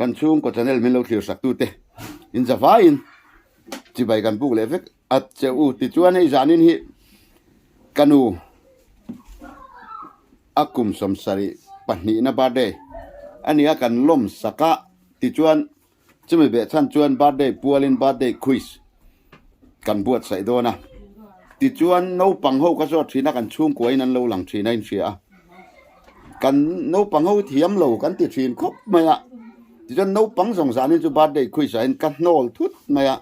Kan chhungkaw channel min lo thlir sak tute in zavaiin chibai kan buk leh vek a che u. Tichuan hei zanin hi ka nu a kum 72 na birthday a ni a, kan lawm sak a. Tichuan chumi beh chhan chuan birthday pualin birthday quiz kan buatsaih dawn a. Tichuan naupang ho ka zawt thin a, kan chhungkuain an lo lang thin a inhria a. Kan naupang ho thiam lo kan ti thin khawp mai a. Tichuan naupang zawng zanin chu birthday quiz ah hian ka hnawl thut mai a.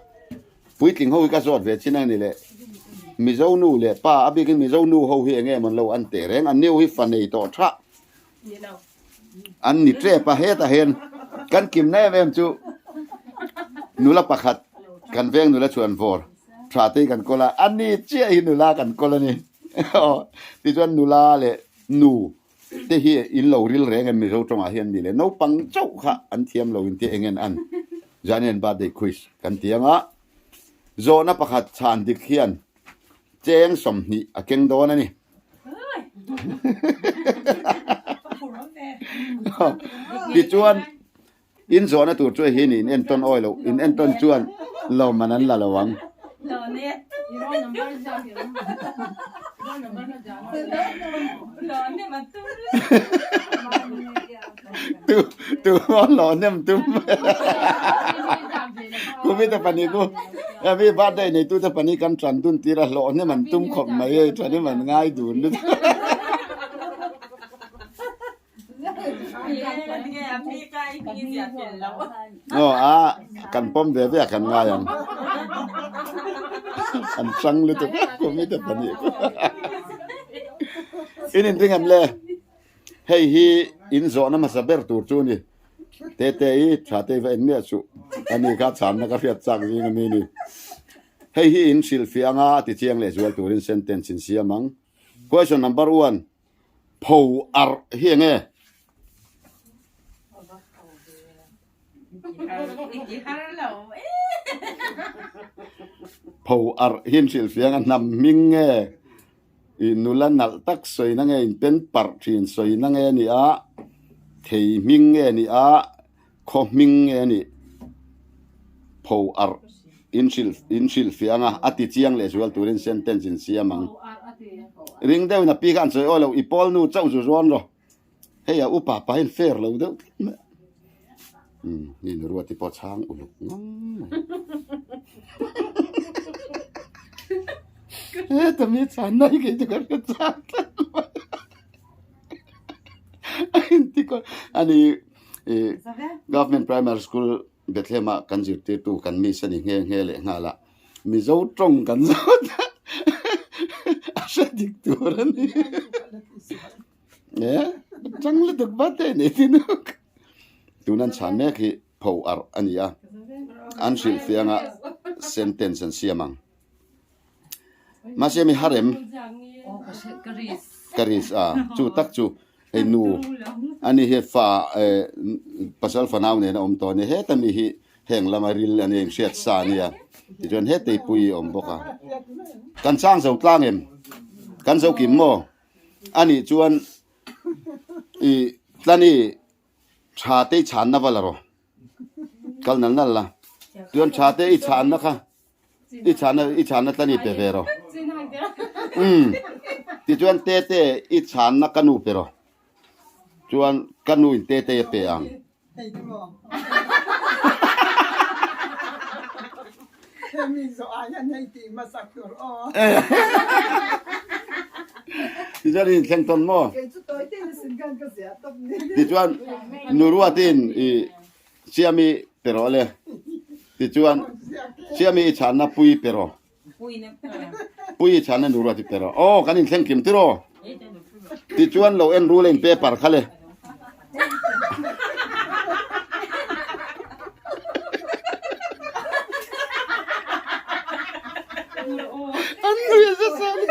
Puitling ho hi ka zawt ve chin a ni le. Mizo nu leh pa a bikin Mizo nu ho hi eng nge mawn lo an teh reng. An nu hi fa nei tawh tha. An ni tep a hetah hian kan kimna em em chu nula pakhat kan veng nula chuan vawr tha te hi kan kawl a, a ni chiah hi nula kan kawl a ni. Aw tichuan nula leh nu te hi in lo ril reng em Mizo tawngah hian ni leh naupang chauh kha an thiam lo in tih eng en an Zanian birthday quiz kan ti ang a, zawhna pakhat chhan dik hian Cheng 20 a keng dawn a ni. Tichuan in zawhna tur chu hi ni in entawn awi lo, in entawn chuan lawmman an la lo ang. Tu tu lo nem tum. Kumi te pahnih ku mi birthday nei tu te pahnih kan tran dun tir a hlawh hnem an tum khawp mai hei tran hnem an ngai dun lutuk. Aw a kan pawm ve ve a kan ngai ang. An hrang lutuk a kumi te pahnih ku. In inring em le? Hei hi in zawhna hmasa ber tur chu a ni. Tete i tha te va en miah suh. A ni kha chhanna ka hriat chak zing a mi ni. Hei hi in hrilhfiah anga a ti chiang leh zual turin sentence in siam ang. Question number one, Pho arh hi enge? Pho arh hi in hrilhfiah anga hnam hming nge? I nula nalh tak sawina nge in pen parh thin sawina nge a ni a, thei hming nge a ni a, khaw hming nge a nih pho arh in hrilh in hrilhfiah ang a, a ti chiang leh zual turin sentence in siam ang. Ring deuhin a pi kha an sawi aw lo, i pawl nu chauh zu zawn rawh. Hei a upa pa hian fair lo deuh tlat mai. Umm ni nu ruati pawh chhang uluk ngang mai. Heta mi chhan nai kei chu ka hre chak tlat mai. A inti kaw ani i government primary school Bethlehem ah kan zirtirtu kan miss a ni nghe nghe leh nghal a. Mizo tawng kan zawt a a hre dik tur a ni. E chang lutuk vat e ni tin uk. Tun an chhan mek hi pho arh a ni a, an hrilh fianga sentence an siam ang. Mahse mi harem ka ris a, chu tak chu hei nu a ni hi fa pasal fanau nen a awm tawh a ni. Heta mi hi heng lama ril a nia inhriat sa a nia tichuan hetei pui a awm bawk a. Kan chang zo tlang em? Kan zo kim maw? A nih chuan i tlani tha te i chhanna va la rawh. Kal nal nal la. Chuan tha te i chhanna kha i chhanna i chhanna tlani pe ve rawh. Umm tichuan te te i chhanna ka nu pe rawh. Chuan ka nu in te te a pe ang. Tichuan in thleng tawn maw? Tichuan Nuruatin i Siami pe rawh le. Tichuan Siami i chhanna Pui pe rawh. Pui i chhanna Nuruati pe rawh. Aw kan inthleng kim tiraw? Tichuan lo en rul a in paper kha le. An nui a za sa ni.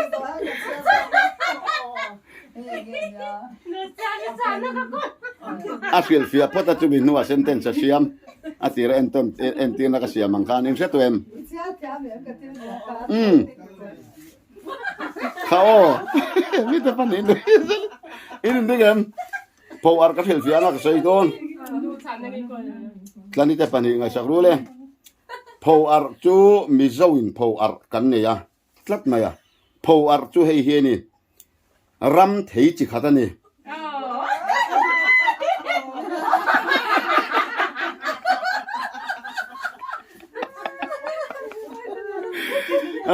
A hrilhfiah phawt a chumi hnuah sentence a siam a tir a entawn entirna ka siam ang khan in hre tawh em? Umm kha aw mi te pahnih nui in inring em? Pho ar ka hrilh fiah anga ka sawi dawn. Tlani te pahnih ngaihsak rul e. Pho ar chu Mizo in pho ar kan nei a tlat mai a. Pho ar chu hei hi a ni. Ram thei chi khat a ni.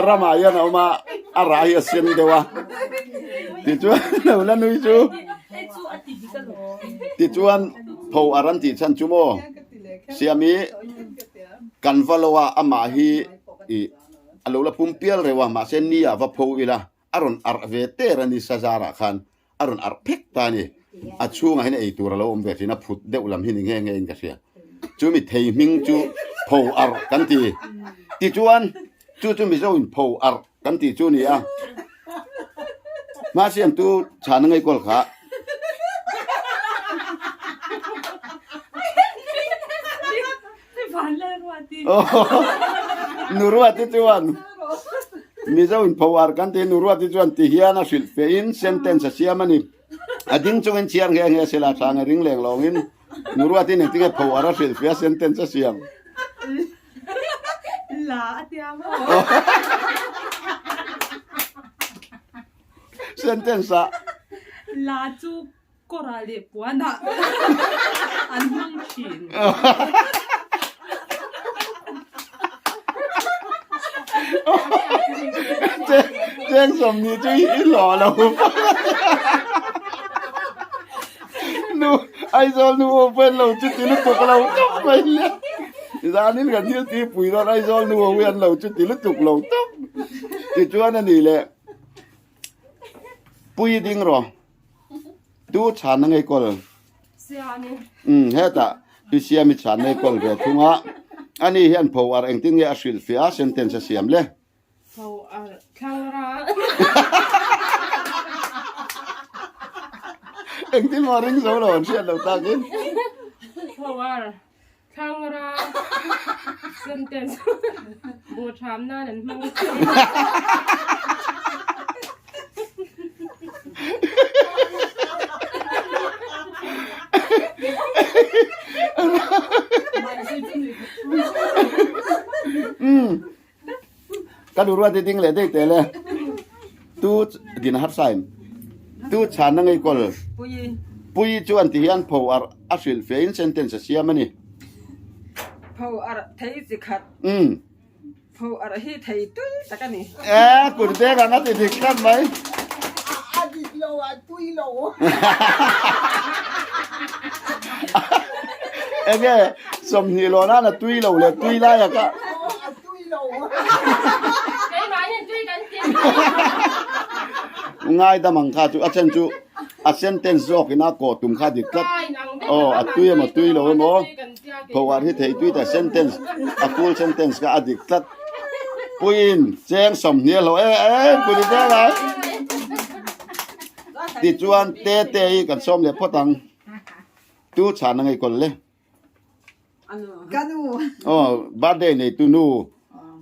Ramah hian a awm a, a rah hi a sen deuh a. Tichuan lo la nui chu. Tichuan pho a ran tih chhan chu maw? Siami kan va lo a, amah hi ih a lo la pum pial reuh a, mahse ni ah va pho ila a rawn arh ve ter a ni Sazarah khan a rawn arh phek ta a ni. A chhungah hian ei tur a lo awm ve thin a, phut deuh lam hi ni nghe nghe in ka hria. Chu mi thei hming chu pho arh kan ti. Tichuan chu chu Mizo in pho arh kan tih chu a ni a. Hma siamtu chhana ngaihkawl kha. Nuruati chuan Mizo in pho ar kan ti Nuruati chuan ti hian a hrilh fe in sentence a siam a ni. A ding chungin chhiar nghe nghe sela tha nge ring leng lawngin Nuruati nen tinge pho ar a hrilh fe a sentence a siam. La a tia maw? Sentence a. La chu Kawrah leh puanah an hmang thin. Cheng sawmni chu i hlawh lo. Nu Aizawl nu ho pawh lo chu ti lutuk lo tawp mai le. Zanin kan thil ti pui dawn Aizawl nu ho hi an lo chu ti lutuk lo tawp. Tichuan a ni le Pui ding rawh. Tu chhan na ngei kawl. Um hetah pi siam i chhan nei kawl ve thung a. Ani hian pho ar engtin nge a hrilh fiah a sentence a siam le. Pho ar thlang ra. Engtin maw ring zo lo an hriat lo takin. Pho ar thlang ra sentence bu tham nan an hmang. Ka duh ruat i ding leh daih tel e. Tu din a harsa em? Tu chhan na ngei kawl. Pui chuan ti hian pho ar a hrilh fe in sentence a siam a ni. Pho ar thei chi khat. Pho ar hi thei tui tak a ni. E kut beng ang a ti dik tlat mai. A dik lo a tui lo. Enge 20 lawn a tui lo leh tui lai a ka. A tui lo. Keimahni tui kan ti. Ngai dam ang kha chu a chen chu a sentence zawk ina kawh tum kha dik tlat. Aw a tui emaw tui lo emaw pho ar hi thei tui ta sentence a full sentence kha a dik tlat. Puiin cheng 20 a hlawh e e pui vel a. Tichuan te te hi kan sawm leh phawt ang. Tu chhan a ngei kawl le. Ka nu. Aw birthday nei tu nu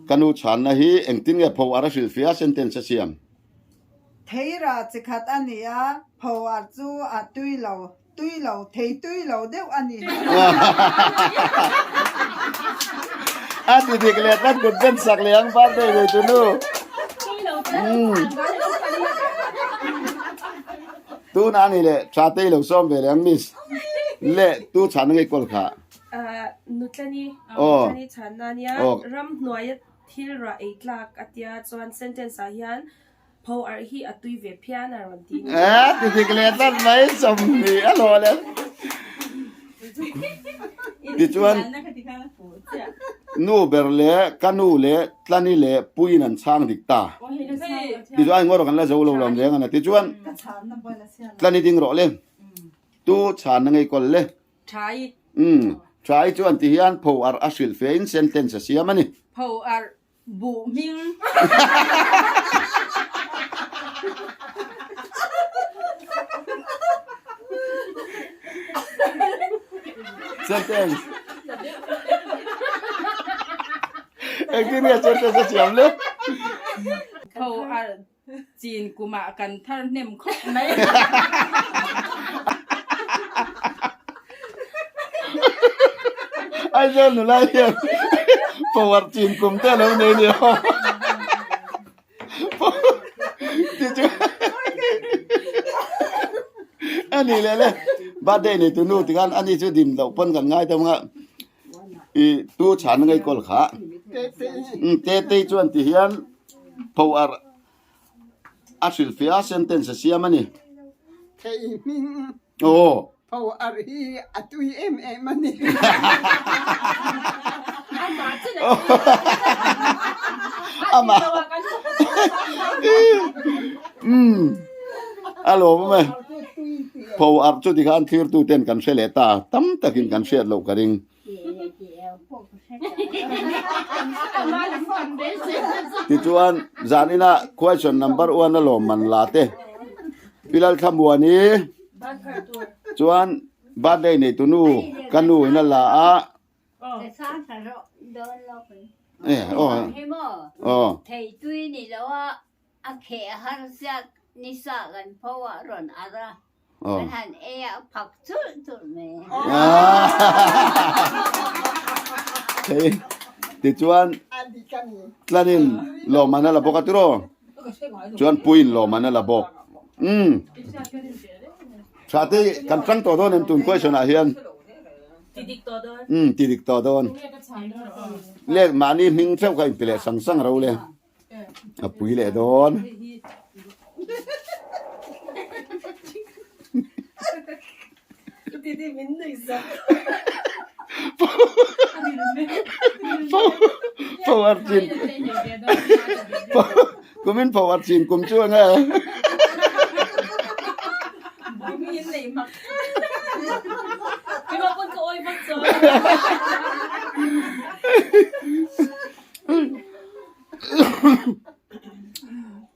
ka nu chhanna hi engtin nge pho ar a hrilh fia sentence a siam. Theira chi khat a ni a, pho ar chu a tui lo, tui lo, thei tui lo deuh a ni. A ti dik leh tlat kut ben sak leh ang birthday nei tu nu. Tuna a ni leh tha te i lo sawm ve leh ang miss. Le tu chhan ngei kawl kha. Nutlani Nutlani chhanna ania ramhnuaia thil rah ei tlak a tia chuan sentence ah hian pho arh hi a tui ve phian a rawn ti ni. Eh ti dik leh tlat mai 20 a hlawh leh. Tichuan nu ber leh ka nu leh Tlani leh Puiin an chhang dik ta. Tichuan a engawrawh kan la zo lo lo reng a ni. Tichuan Tlani ding rawh le. Tu chhan na ngei kawl le. Thai. Umm, Thai chuan ti hian pho arh a hrilh fe in sentence a siam a ni. Pho arh buh hming. Sentence. Engtin nge sentence a siam le? Pho arh Chin kumah kan thar hnem khawp mai. Aizawl nula hian power chin kum te alo nei nia ani leh le birthday nei tu nu tikhan ani chu dim loh pawn kan ngai deuh ang a i tu chhan ngai kawl kha te te chuan ti hian power a hrilhfiah a sentence a siam a ni. Thei hming Aw. Pho ar hi a tui em em a ni. Amah Umm a lawm awm e. Pho ar chu tikhan thirtu ten kan hre leh ta tam takin kan hriat loh ka ring. Tichuan zanina question number one a lawm man la te Pilal Thlamuani chuan birthday nei tunu ka nu in a la a. A kheh har ziak nisa kan pho ah rawn ar a, kan han ei ah a phak chulh chulh mai. Thei tichuan tlanin lawmman a la bawk a tiraw? Chuan puiin lawmman a la bawk. Umm. Tha te kan tang tawh dawn em tun question ah hian? Ti dik tawh dawn. Umm ti dik tawh dawn. Le mahni hming theuh kha inti leh sang sang ro le. A pui leh dawn. Power chin kumin power chin kum chu enge.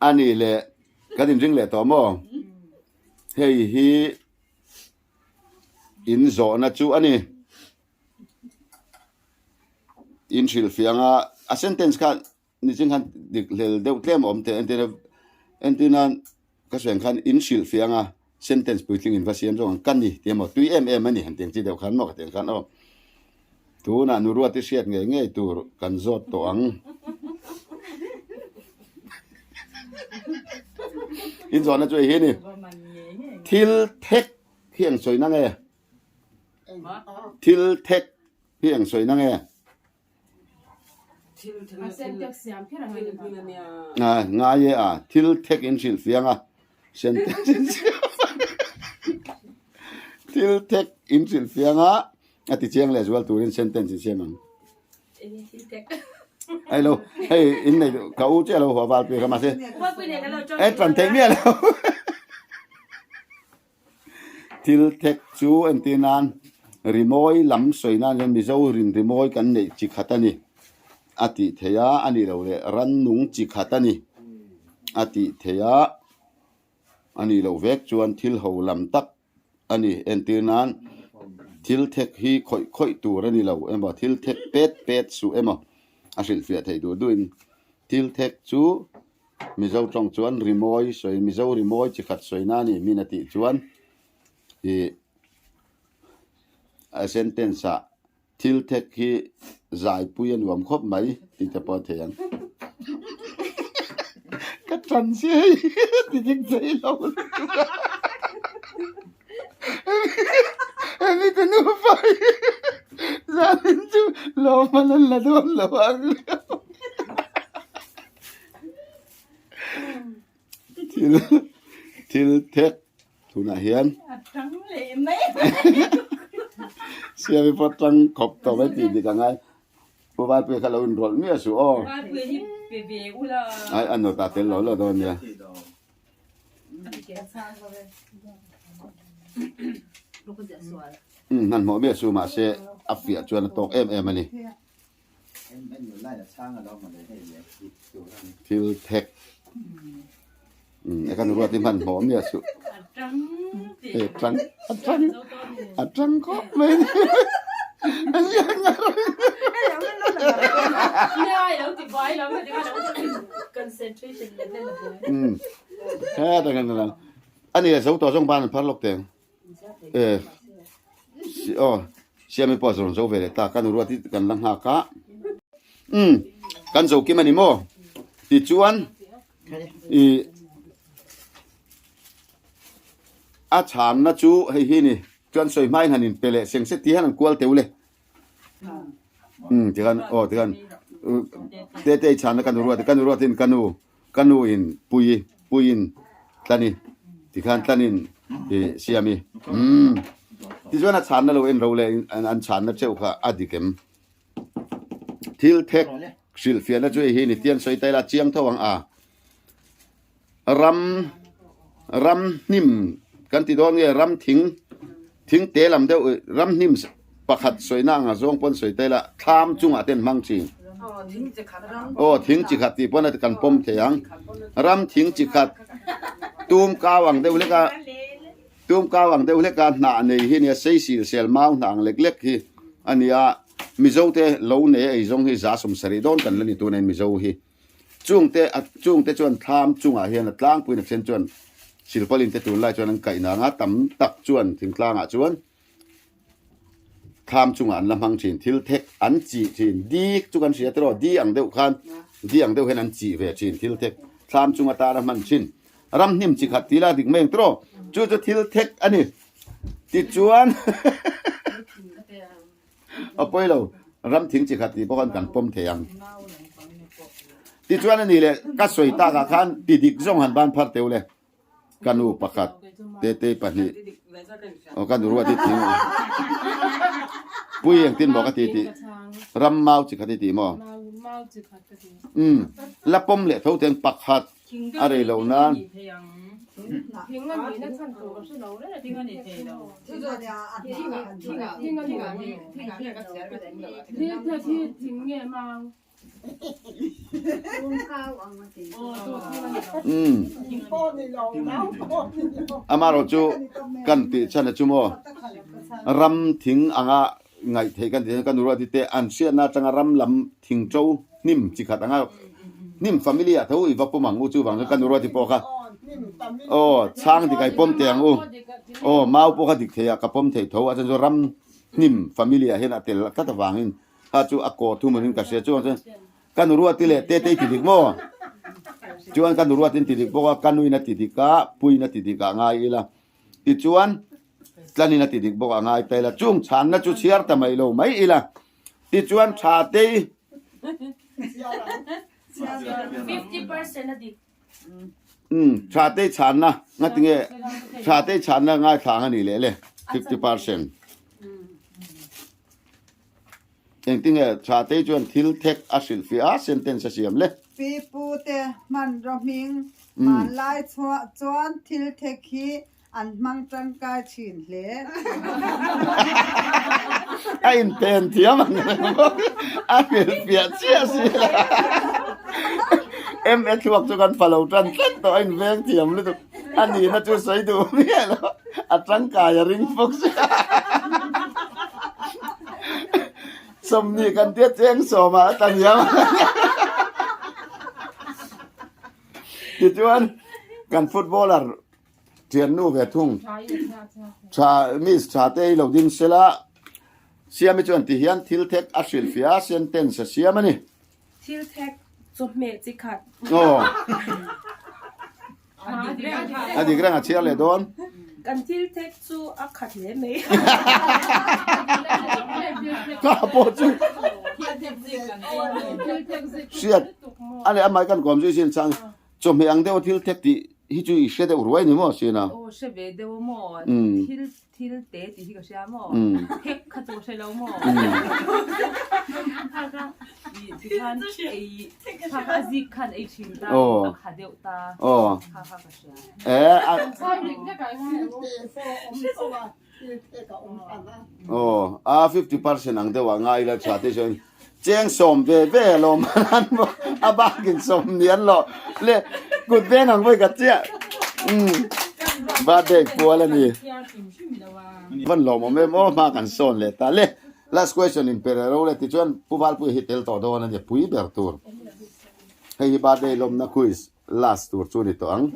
A nih leh kan inring leh tawh maw? Hei hi in zawhna chu a ni. In hrilhfiah anga a sentence kha nichin khan dik hlel deuh tlem a awm thei entir entir nan ka sawi ang khan in hrilhfiah anga sentence puitling in va siam zawk ang ka ni tih emaw tui em em a ni han tih ang chi deuh khan maw ka tih ang khan aw. Tunah nu ruat i hriat ngei ngei tur kan zawt tawh ang. In zawhna chu hei hi a ni. Thil thek hi eng sawi na nge? Thil thek hi eng sawi na nge? Ngai e a, thil thek in hrilh fiang a, thil thek in hrilh fiang a, a ti chiang leh zual turin sentence in siam ang. Ai lo, hei in nei ka u che lo hua val pui kha mahse. E tlan thei miah lo. Thil thek chu entir nan rimawi lam sawi nan hian Mizo rin rimawi kan neih chi khat a ni a tih theih a, a nih loh leh rannung chi khat a ni a tih theih a, a nih loh vek chuan thil ho lam tak a ni. Entir nan thil thek hi khawih khawih tur a ni lo emaw thil thek pet pet suh emaw a hrilhfiah theih duh duhin thil thek chu. Mizo tawng chuan rimawi sawi, Mizo rimawi chi khat sawi na a ni min a tih chuan ih a sentence ah thil thek hi zaipui a nuam khawp mai tih te pawh a thei ang. Ka tan si hei ti dik thei lo lutuk a. Hemi te nupa hi zanin chu lawm an la dawn lo ang. Thil thil thek tunah hian siami pawh tang khawp tawh mai tih dik angai Pu Valpuia kha lo inrawlh miah suh aw ai a nawt ah tel lo lo dawn nia. Hmanhmawh miah suh mahse a fiah chuan a tawk em em a ni. Thil thek e kan ruat hi hmanhmawh miah suh e tang a tang a tang khawp mai he ta kan ani zo to zong ban phar lok teng e. Aw Siami pawh a rawn zo ve leh ta, ka nu ruat hi kan la nghak a. Umm kan zo kim a ni maw? Tichuan ih a chhanna chu hei hi ni, chuan sawi hmain han inpe leh seng se tih hian an kual teuh le. Umm tikhan aw tikhan tete i chhanna ka nu ruat ka nu ruatin ka nu ka nu in pui puiin tlani tikhan tlanin i siami umm tichuan a chhanna lo en ro leh an chhanna teuh kha a dik em thil thek hrilhfiahna chu hei hi ni tian sawi ta ila chiang tho ang a ram ram hnim kan ti dawn nge ram thing thing te lam deuh ram hnim pakhat sawina anga zawng pawn sawi ta ila thlam chungah te an hmang thin aw thing chi khat tih pawn a kan pawm thei ang ram thing chi khat tum kau ang deuh hlek a tum kau ang deuh hlek a hnah nei hi nia sei sil sel mau hnah ang lek lek hi a ni a mizo te lo nei a eizawng hi 70 dawn kan la ni tuna in mizo hi. Chungte a chungte chuan thlam chungah hian a tlangpuiin a then chuan silpalin te tunlai chuan an kaih nang a, tam tak chuan thingtlangah chuan thlam chungah an la hmang thin. Thil thek an chih thin. Di chu kan hria tiraw? Di ang deuh khan di ang deuh hian an chih ve thin thil thek thlam chung atana hman thin. Ramhnim chi khat tih la dik mai ang tiraw? Chu chu thil thek a ni. Tichuan A pawi lo, ram thing chi khat tih pawh khan kan pawm thei ang. Tichuan a ni le, ka sawi takah khan ti dik zawng han ban phar teuh le. Ka nu pakhat, Tetei pahnih, aw ka nu ruat hi thing pui engtin maw ka ti tih, ram mau chi khat i tih maw? Umm, la pawm leh tho teng pakhat. A rei lo nan. Amaherawh chu kan tih chhan a chu maw ram thing anga ngaih theih kan tih kan ruat hi te an hriatna atanga ram lam thing to hnim chi khat anga hnim family ah tho i va pawm ang u chuvang chuan kan ruat hi pawh kha aw chhang dik a i pawm teh ang u aw mau pawh kha dik thei ah ka pawm thei tho a chuan chu ram hnim family ah hian a tel tlat avangin kha chu a kaw thum angin ka hria chuvang chuan kan ruat hi leh te te i ti dik maw chuan kan ruat in ti dik bawk a ka nuin a ti dik a puiin a ti dik ah ngai ila tichuan Tlanin a ti dik bawk a ngai ta ila, chung chhanna chu chhiar ta mai lo mai ila, tichuan tha tei. Umm tha tei chhanna nga tinge tha tei chhanna ngaithla ang a nih leh le 50%. Engtinge tha tei chuan thil thek a hrilhfiah a sentence a siam le. Pi pu te hmanraw hming hmanlai chuan thil thek hi An hmang tangkai thin hle. A inpen thiam ang reng bawk. A hrilhfiah chiah si la. MA thluak chu kan falo tan tlat tawh a inveng thiam lutuk. A nihna chu sawi duh miah lo. A tangkai a ring bawk sia. Sawmhnih kan tia cheng sawmah a tla hniam. Tichuan kan footballer Thiannu ve thung. Tha Miss Tha te hi lo ding sela Siami chuan ti hian thil thek a hrilhfiah a sentence a siam a ni. Thil thek chawhmeh chi khat. Aw. A dik reng a chhiar leh dawn. Kan thil thek chu a khat hle mai. Ka pawh chu hriat a leh amah hi kan kawm zui sin chang. Chawhmeh ang deuh a thil thek tih hi chu i hre deuh ruai ni maw Sina? Aw hre ve deuh a maw? Thil thil te tih hi ka hria maw? Thek kha chu ka hre lo maw? Kha kha i tikhan ei kha kha a zik khan ei thin ta a kha deuh ta kha kha ka hria. Aw a 50% ang deuh ah ngai ila tha te chuan cheng sawm ve ve alawm an a bakin sawm ni an lo le kut veng ang vawi khat chiah umm birthday pual a ni van lawmawm em aw hma kan sawn leh ta le last question in pe reh ro le tichuan Pu Valpuia hi tel tawh dawn a nia pui ber tur hei hi birthday lawmna quiz. Last tur chu ni tawh ang.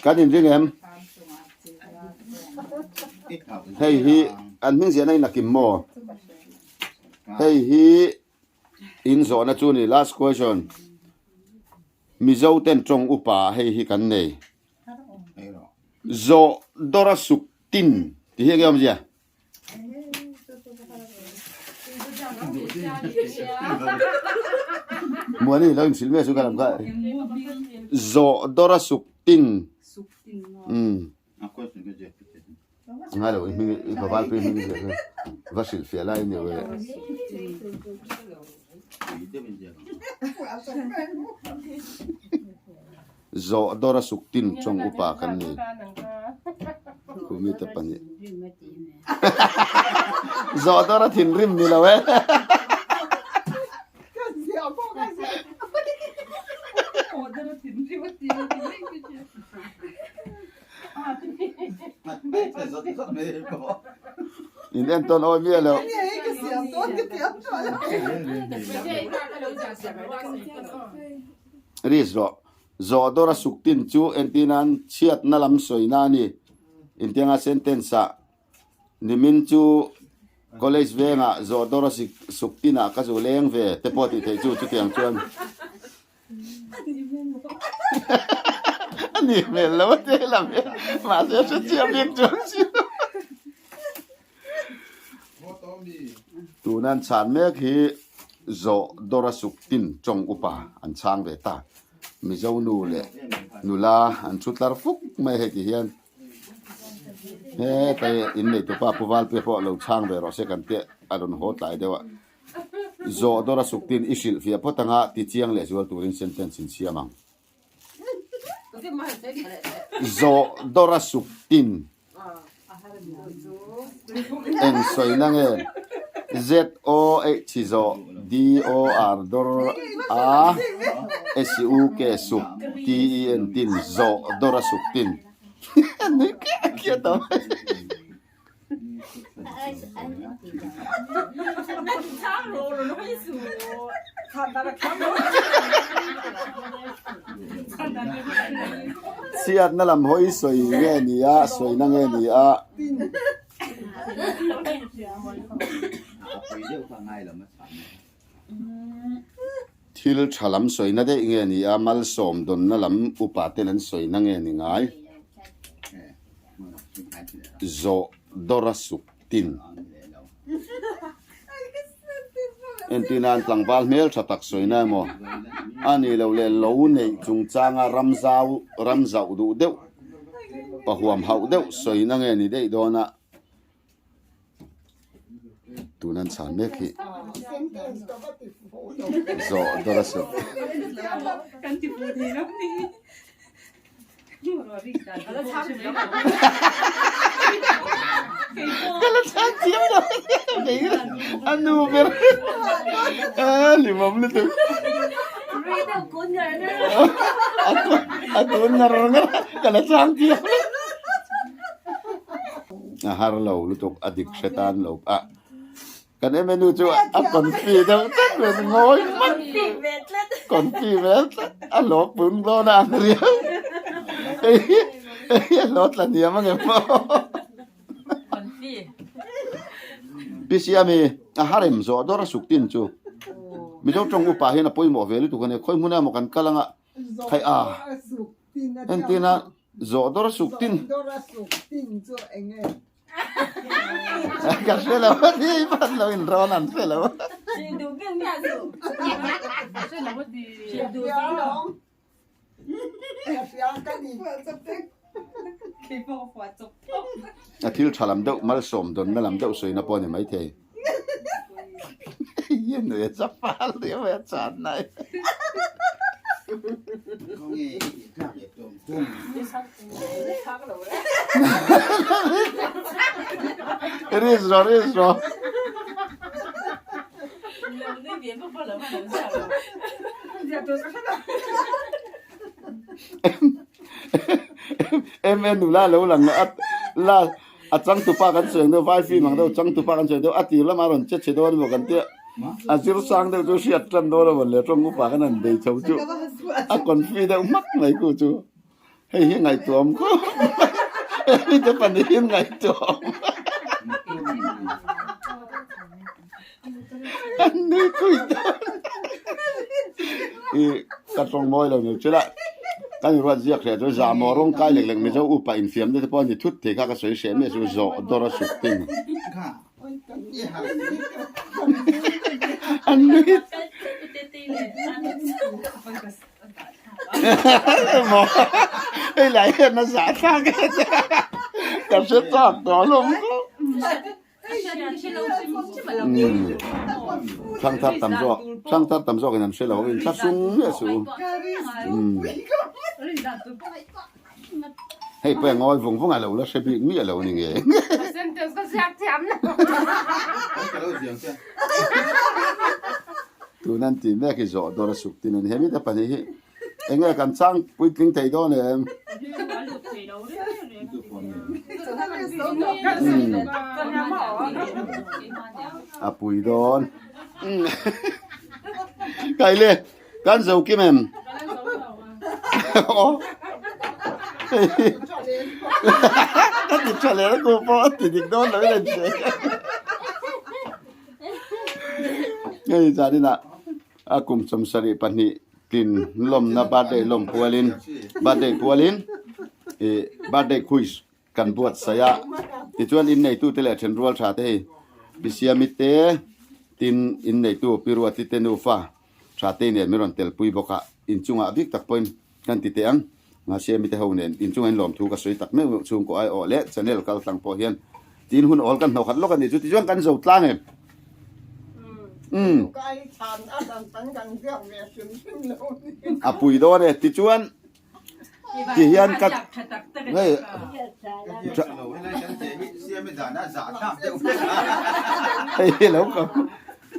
Kan inring em? Hei hi an hming ziahna in a kim maw? Hei hi in zawhna chu ni last question. Mizo ten tawng upa hei hi kan nei. Zawh dawra suk tin tih hi enge awmzia? Muani lo inhrilh mai a chu ka lam kha. Zawh dawra suk tin. Umm. Ngai lo i hming i pavalpui hming i ziah kha va hrilh fiah lai ni e. Zawh dawra suk tin tawng upa kan ni. Khumi te pahnih. Zawh dawra thinrim ni lo e. In entawn awi miah loh. Risk rawh. Zawh dawra suk tin chu entirnan chhiatna lam sawina a ni. Intianga sentence ah nimin chu college vengah zawh dawra suk tinah ka zu leng ve te pawh tih theih chu chutiang chuan A ni hmel lo a tel a hmel mahse a hre chiah bik chuang si lo. Tuna an chhan mek hi zawh dawra suk tin tawng upa an chhang ve ta. Mizo nu leh nula an thu tlar fuk mai hei ti hian hetlai innei tupa Pu Valpuia pawh lo chhang ve rawh se kan tih a rawn haw tlai deuh a. Zawh dawr a suk tin i hrilh fiah phawt anga ti chiang leh zual turin sentence in siam ang. Zawh dawr a suk tin eng sawina nge? ZOH zawh DOR dawr a SUK suk TEN tin zawh dawr a suk tin. Nui kiah kiah ta mai. Chhiatna lam hawi sawi nge ni a, sawina nge ni a. Thil tha lam sawina daih nge ni a, malsawm dawnna lam upa ten an sawina nge ni ngai? Zawh dawra suk tin. Entirnan tlangval hmel tha tak sawina emaw a nih loh leh lo neih chungchanga ramzau ramzauh duh deuh pahuam hauh deuh sawina nge ni daih dawn a. Tun an chhan mek hi zawh dawr a sawp. Ka la chhan chiam lo a nu ber a limawm lutuk a kun ngar ngar ka la chhang chiam lo. A har lo lutuk a dik hre tan lo a kan MNU chu a confi deuh tlat ve ngawi hmak confi ve tlat a hlawh pung dawn a ang riau hei hi hei hi a hlawh tla hniam angem maw Pi Siami a harem zawh dawr a suk tin chu Mizo tawng upa hian a pawimawh ve lutuk a nia khawi hmun emaw kan kal anga Khai a, entina zawh dawr a suk tin. Ka hre lo a ni pan lo in rawn an hre lo. A thil tha lam deuh malsawm dawnna lam deuh sawina pawh a ni maithei. Nui a chapal riau a chan nai. Riz ro riz ro. Em em nula lo lang la. A changtupa kan sawi ang deuh, vai film ang deuh changtupa kan sawi ang deuh, a tir lamah a rawn che chhe dawn emaw kan tia, a zir sang deuh chu hriat tan dawn emaw le tawng upa kan han bei chho chu a confi deuh hmak mai ku chu hei hi ngaihtuahawm khawp mai, hemi te pahnihin ngaihtuahawm an nui pui dawn i ka tawng mawi lo ni chula kan inruat ziak hreh chu zahmawh rawng kai lek lek mizo upa infiam te pawh a ni thut thei kha ka sawi hreh mai chu zawh dawr a suk ting an nui maw hei lai hian a zah thlak ka hre chak tawh alawm. Thlang thar tam zawk thlang thar tam zawkin an hre lo in thla sung miah suh u. Hei pawh a ngawi vung vung a lo la hre bik miah lo ni nge. Tun an tih mek hi zawh dawr a suk tin a ni. Hemi te pahnih hi Eng nge kan chang puitling thei dawn em? A pui dawn. Kai le, kan zo kim em? Ka ti tha leh ku pawh a ti dik dawn lo in an hria. Hei zaninah a kum 72 Tin lawmna birthday lawm pualin birthday pualin ih birthday quiz kan buatsaih a tichuan inneitu te leh thenrual tha te hei pi Siami te tin inneitu pi Ruati te nufa tha te nen min rawn tel pui bawk a inchungah bik tak pawhin kan ti teh ang Siami te ho nen inchunga in lawmthu ka sawi tak meuh meuh chhungkaw ai awh leh channel kal tlang pawh hian Tin hun awl kan hnawh khat lawk a nih chu tichuan kan zo tlang em? Umm. A pui dawn e tichuan ti hian ka hei hei hi lo ka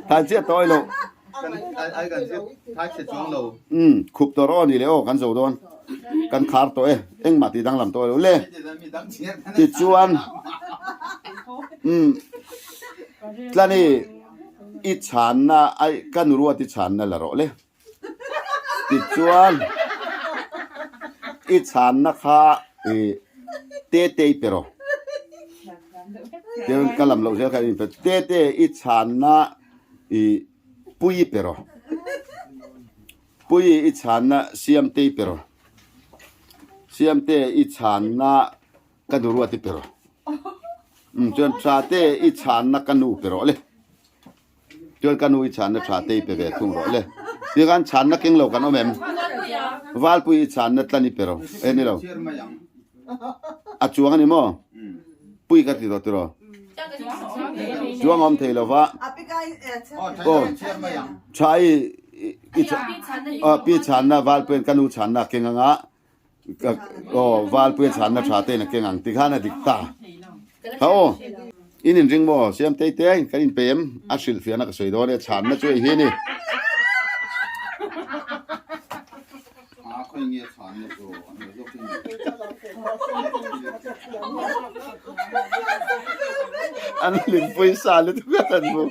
than chiah tawh lo umm khup tawh rawh a ni leh aw kan zo dawn kan khar tawh e engmah tih danglam tawh lo le tichuan umm tlani i chhanna ai ka nu ruat i chhanna la rawh le tichuan i chhanna kha ih te te i pe rawh ka lam loh zel kha in pe te te i chhanna I pui pe rawh. Pui i chhanna Siamte i pe rawh. Siamte i chhanna ka nu ruat i pe rawh. Um chuan Thate i chhanna ka nu pe rawh le. Chuan ka nu i chhanna Thate i pe ve thung rawh le. Ti khan chhanna keng lo kan awm em? Valpui i chhanna tlan i pe rawh. E ni lo. A chuang a ni maw? Pui ka ti tawh tiraw? Chuang awm thei lo va. Aw, tha i pi chhanna Valpuian ka nu chhanna a keng anga aw Valpuia chhanna tha tein a keng ang ti khan a dik ta. Ha aw, in inring maw? Siamtei te kan inpe em? A hrilhfiahna ka sawi dawn e, chhanna chu hei hi a ni. An hlimpui sa lutuk a tan mu.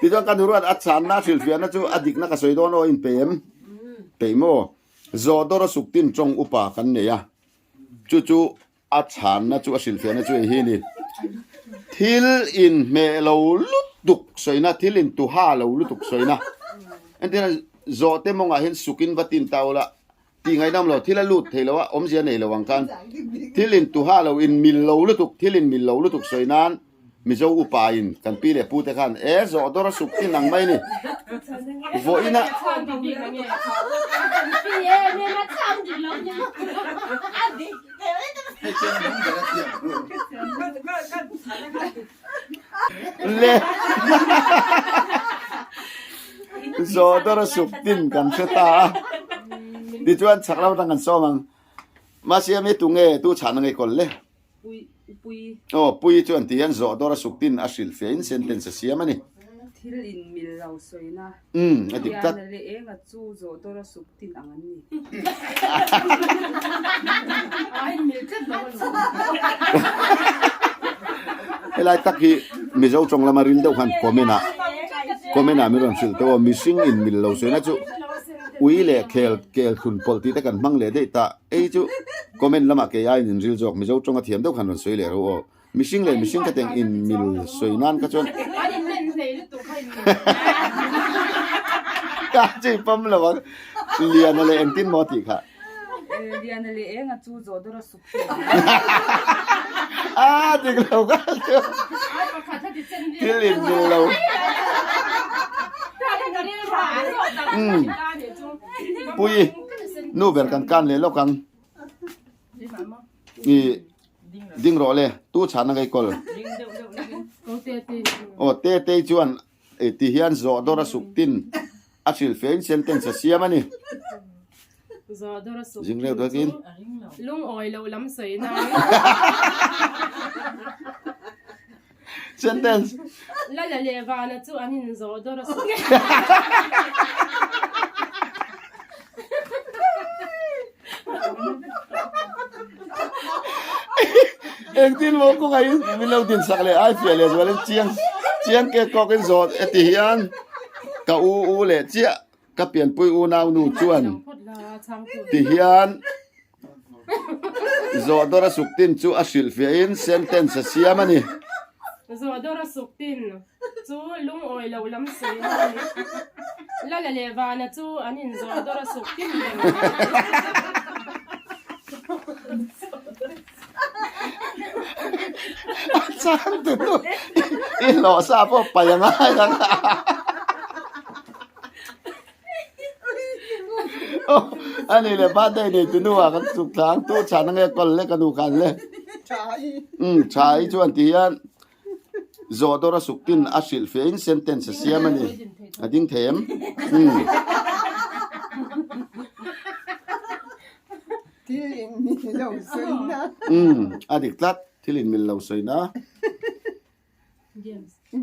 Tichuan kan huruat a chhanna a hrilhfiahna chu a dikna ka sawi dawn aw in pe em? Peih maw? Zawhdawr a suk tin tawng upa kan nei a, chu chu A chhanna chu a hrilhfiahna chu hei hi a ni, Thil inhmeh lo lutuk sawina, thil intuha lo lutuk sawina. Entirna, zawhte mawngah hian sukin va tin ta ula, tih ngaihnawm lo, thil a lut thei lo a, awmzia nei lo ang khan. Thil intuha lo, inmil lo lutuk, thil inmil lo lutuk sawi nan Mizo upa in kan pi leh pu te khan e zawh dawr a suk tin ang mai ni. Vawiin a. Le zawh dawr a suk tin kan hre ta a. Tichuan chak lam atang kan sawm ang. Mahse mi tunge tu chhahna ngei kawl le. Pui, pui. Aw, pui chuan ti hian zawh dawr a suk tin a hrilh feh in sentence a siam a ni. Thil in mil lo sawina. Umm, a dik tlat. Liana leh enga chu zawh dawr a suk tin ang an ni. A in mil tlat lo a lawm. Helai tak hi Mizo tawng lama ril deuh khan comment ah comment ah min rawn hrilh teuh a, mihring in mil lo sawi na chu ui leh khel kel thlun pawlh tih te kan hmang leh daih ta. Ei chu comment lamah kei aiin in ril zawk Mizo tawng a thiam deuh khan rawn sawi leh ro aw. Mihring leh mihring ka teng in mil sawi nan kha chuan ka chei pam lo ang Liana leh engtin maw tih kha. Liana leh enga chu zawh dawr a suk hreh. A dik lo ka chu. Thil in mil lo. Pui nu ber kan kan leh lawk ang. I ding rawh le tu chhan a ngei kawl. Aw te te chuan ti hian zawh dawr a suk tin a hrilh fe in sentence a siam a ni. Zawh dawr a suk Zing reuh takin. Lungawi loh lam sawi nan. Sentence. Lala leh Vana chu an in zawh dawr a suk. Engtin maw kawngah in min lo din sak leh ai fiah leh zualin chiang chiang ke kawk in zawt heti hian ka u u leh chiah ka pianpui unau nu chuan ti hian Zawh dawr a suk tin chu a hrilh fiahin sentence a siam a ni. Zawh dawr a suk tin chu lungawi loh lam sawi a ni. Lala leh Vana chu an in zawh dawr a suk tin reng. A chang tu nu i hlawh sa pawh pai a ngai ang. Ani le birthday nei tu nu ah kan chuk thla ang tu chhan ange kawl le ka nu khan le tha hi chuan ti hian zawh dawr a suk tin a hrilh fe in sentence a siam ani a ding thei em Thil in mil lo sawi na a dik tlat thil in mil lo sawi na.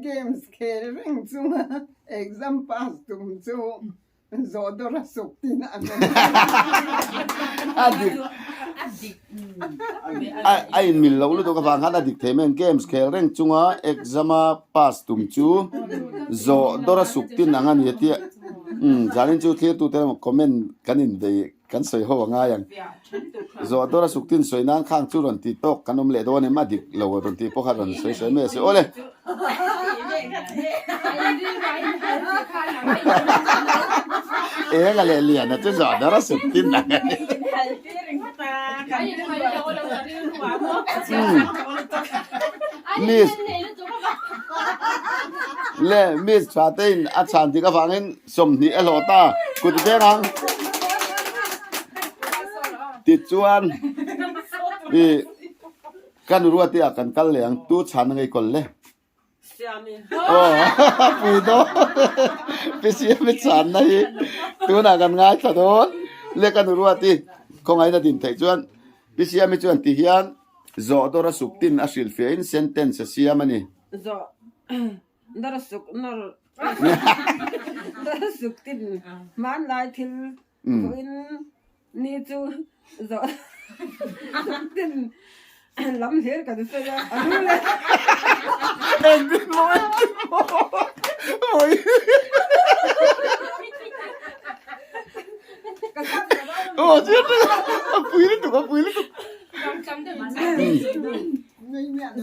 Games khel reng chunga exam pass tum chu zawh dawr a suk tin a awm. A dik a in mil loh lutuk avang khan a dik thei mai ang. Games khel reng chunga exam a pass tum chu zawh dawr a suk tin ang a ni a tia. Zanin chu thlir tute emaw comment kan inbei Kan sawi ho a ngai ang. Zawh dawr a suk tin sawi nan khang chu rawn ti tawk kan awm leh dawn em a dik lo rawn tih pawh kha rawn sawi sawi mai a si. Awle! Eng a leh lian a chu zawh dawr a suk tin ang a ni. Miss le Miss tha te in a chhan dik avangin 20 a hlawh ta kut veng ang tichuan i kan ruat ah kan kal leh ang tu chhan a ngei kawl le aw pui dawn pi siami chhan na hi tunah kan ngaithla dawn le kan ruat i khawngaihna din theih chuan pi siami chuan ti hian zawh dawr a suk tin a hrilh fiah in sentence a siam a ni. Zawh Dar suk nawr dar suk tin hmanlai thil pawhin ni chu zawh suk tin lam hlir kan sawi a, a lu leh Engtin maw engtin maw mawi Aw chiar a pui lutuk a pui lutuk.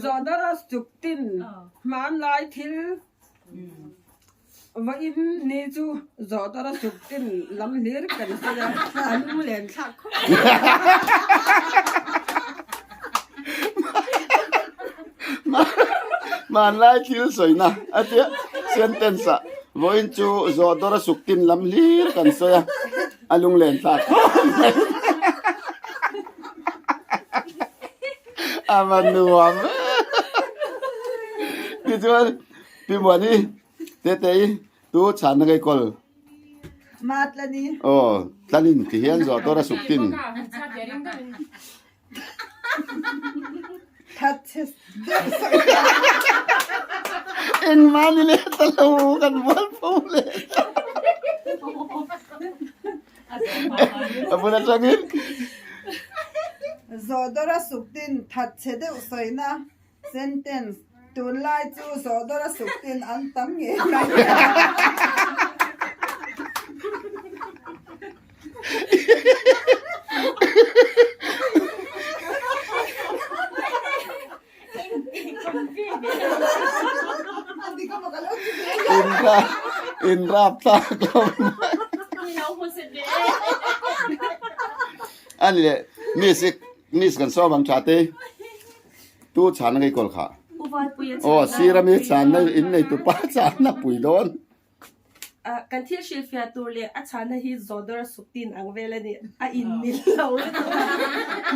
Zawh dar a suk tin Hmanlai thil vawiin ni chu zawh dawr a suk tin lam hlir kan sawi a, a lunglen thlak khawp mai. Hmanlai thil sawina a tia sentence ah vawiin chu zawh dawr a suk tin lam hlir kan sawi a, a lunglen thlak khawp mai. A va nuam tichuan pi Muani Tetei tu chhanna ngei kawl Ma tlani aw tlanin ti hian zawh tur a suk tin that che engmah ni leh ta lo kan bual fo le A bul atangin. Zawhdawra suktin thatchhe deuh sawina, sentence. Tunlai chu zawhdawra suktin an tam ngei mai. In rap thlak lo mai. Ani leh miss i miss kan sawm ang tha te. Tu chhan a ngei kawl kha. Aw sir ami chhanna in nei tupa chhanna pui dawn. Kan thil hrilhfiah tur leh a chhanna hi Zodor Suktin ang vel a ni. A in mil lo lutuk a.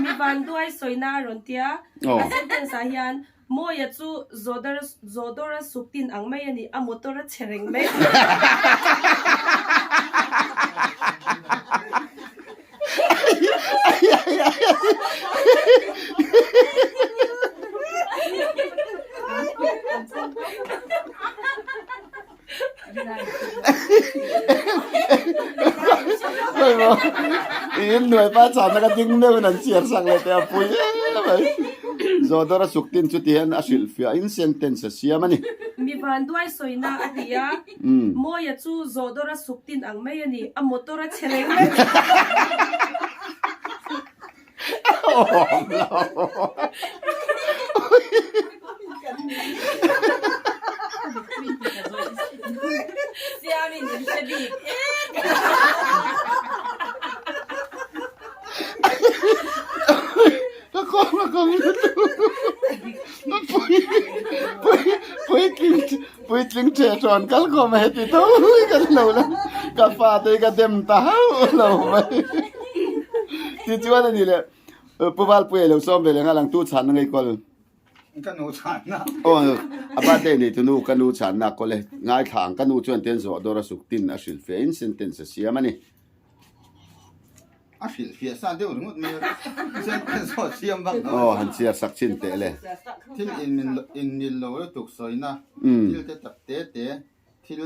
Mi vanduai sawina a rawn tia. A sentence ah hian Mawia chu Zodor Zodora Suktin ang mai a ni. A motor a chhe reng mai. In nuai pa chan na ka ding meuh in an chhiar sak leh teh a pui em mai. Zawdawr a suk tin chu ti hian a hrilh fiah in sentence a siam a ni. Mi vanduai sawina a ti a. Mawia chu zawdawr a suk tin ang mai a ni. A motor a chhe reng mai. Siamin in hre bik Ka kawng a kawng lutuk. Puitling puitling ṭhe ṭhawn kal khawm a heti tho kan lo la ka fate hi ka dem ta hauh lo mai. Tichuan a ni le Pu Valpuia lo sawm ve leh nghal ang tu chhanna ngei kawl. Ka nu chhanna. Aw a birthday nei tu nu ka nu chhanna kawl e ngaithla ang ka nu chuan ten zawh dawr a suk tin a hrilh fe in sentence a siam a ni. A hrilh fiah sa deuh ringawt mai a, sentence pawh siam vak lo. Aw han chhiar sak chin teh le. Thil in mil lo lutuk sawina, thil te tak te te, thil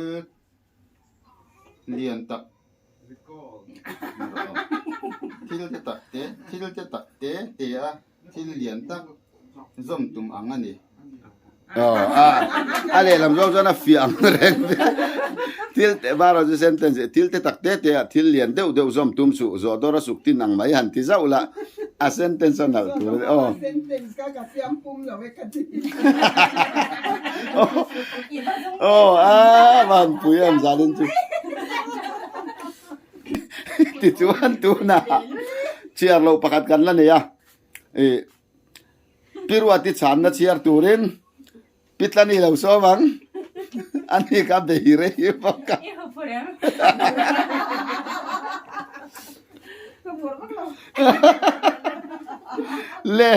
lian tak, thil te tak te, thil te tak te te a thil lian tak zawm tum ang a ni. Aw a a lehlam zawng chuan a fiah ang reng thil te var chu sentence thil te tak te te ah thil lian deuh deuh zawm tum suh zawh dawr a suk tin ang mai han ti zauh la a sentence a nalh tur a ni aw. Sentence kha ka siam pum lo e ka ti. Aw a van pui em zan in chu. Tichuan tunah chhiar loh pakhat kan la nei a ih Pi Ruati chhanna chhiar turin Pi Tlani lo sawm ang. Ani kha bei rei bawk a. Le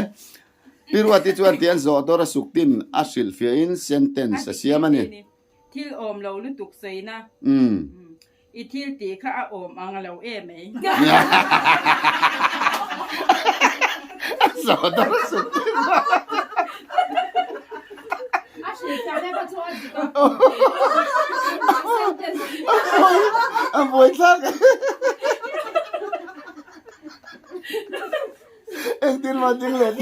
Pi Ruati chuan tian zawh dawr a suk tin a hrilhfiahin sentence a siam a ni. Thil awm lo lutuk sawina. I thil tih kha a awm ang lo e mai. A zawh dawr a suk thin a. A hrilhfiah na kha chu a dik a. A buaithlak. Engtin mah ding leh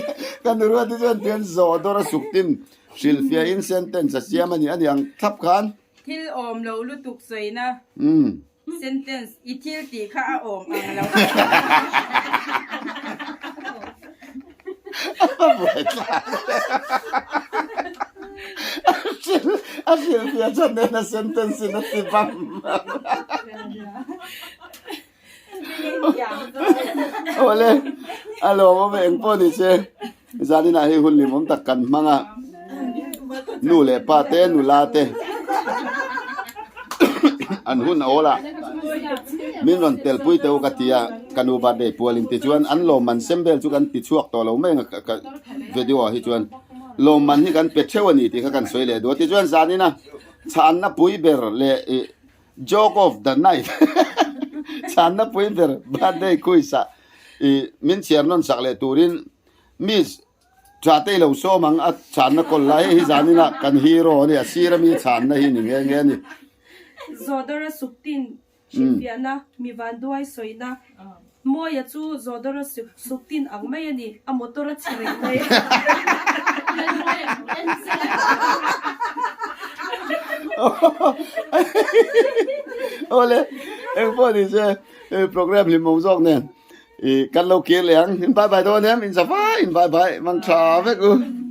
ka nu ruat hi chuan tihian zawh dawr a suk tin hrilhfiahin sentence a siam a ni a ni ang thlap khan. Thil awm lo lutuk sawina sentence i thil tih kha a awm ang lo. A hrilhfiah chuan nena sentence in a ti bam. Awle a lawm awm e eng pawh ni se zaninah hei hun limawm tak kan hmang a nu leh pa te nula te an hun a awl a min rawn tel pui teuh ka ti a ka nu birthday pualin tichuan an lawmman sem vel chu kan ti chhuak tawh lo mai ang ka video ah hi chuan lawmman hi kan pe theuh a ni tih kha kan sawi leh duh a tichuan zanina chhanna pui ber leh ih Joke of the night Chhanna pui ber birthday quiz ah i min chhiar nawn sak leh turin Miss Thatei lo sawm ang a chhanna kawl lai hei hi zanin ah kan hero a ni a sir ami chhanna hi ni nghe nghe a ni. Zawdawra Suktin hrilhfiahna, mi vanduai sawina, Mawia chu Zawdawra Suktin ang mai a ni, a motor a chhe reng mai. Awle eng pawh ni se program hlimawm zawk nen i kan lo kir leh ang in bye bye dawn em in za vai in bye bye mang tha vek u.